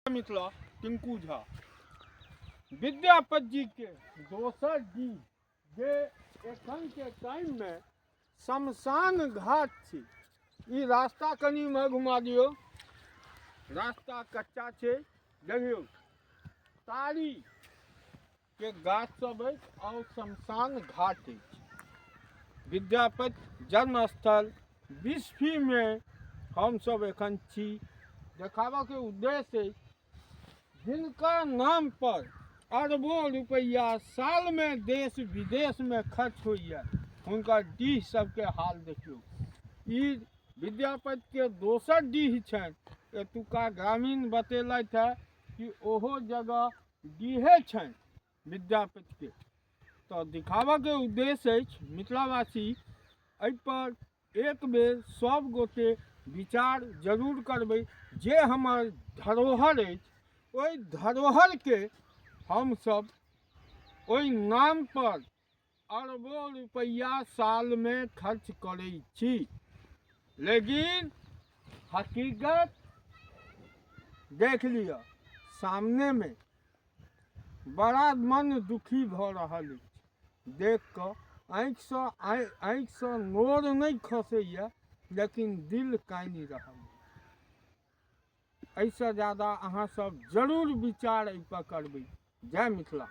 मिथिला टिंकू झा विद्यापति जी के दोसर डीह जे एखन के टाइम में शमशान घाट छी। ई रास्ता कनि इम्हर घुमा दियौ, रास्ता कच्चा छै। देखियौ तारी के गाछ सब अछि और शमशान घाट अछि। विद्यापति जन्म स्थल बिस्फी में हम सब एखन छी। देखाबऽ के उद्देश्य अछि जिनका नाम पर अरबों रुपैआ साल में देश विदेश में खर्च होइए, हुनकर डीह सबके हाल देखियौ। ई विद्यापति के दोसर डीह छनि। एतुका ग्रामीण बतेलथि है कि ओहो जगह डीहे छनि विद्यापतिके। तऽ दिखाबऽके उद्देश्य अछि मिथिलावासी एहिपर एक बेर सब गोटे विचार जरूर करबै जे हमर धरोहर अछि, ओहि धरोहरके हमसब ओहि नामपर अरबों रुपैआ सालमे खर्च करै छी, लेकिन हकीकत देख लिअ सामनेमे। बड़ा मन दुखी भऽ रहल अछि देख कऽ, आँखिसँ नोर नहि खसैए लेकिन दिल कानि रहल अछि। एहिसँ ज्यादा अहाँसभ जरूर विचार एहिपर करबै। जय मिथिला।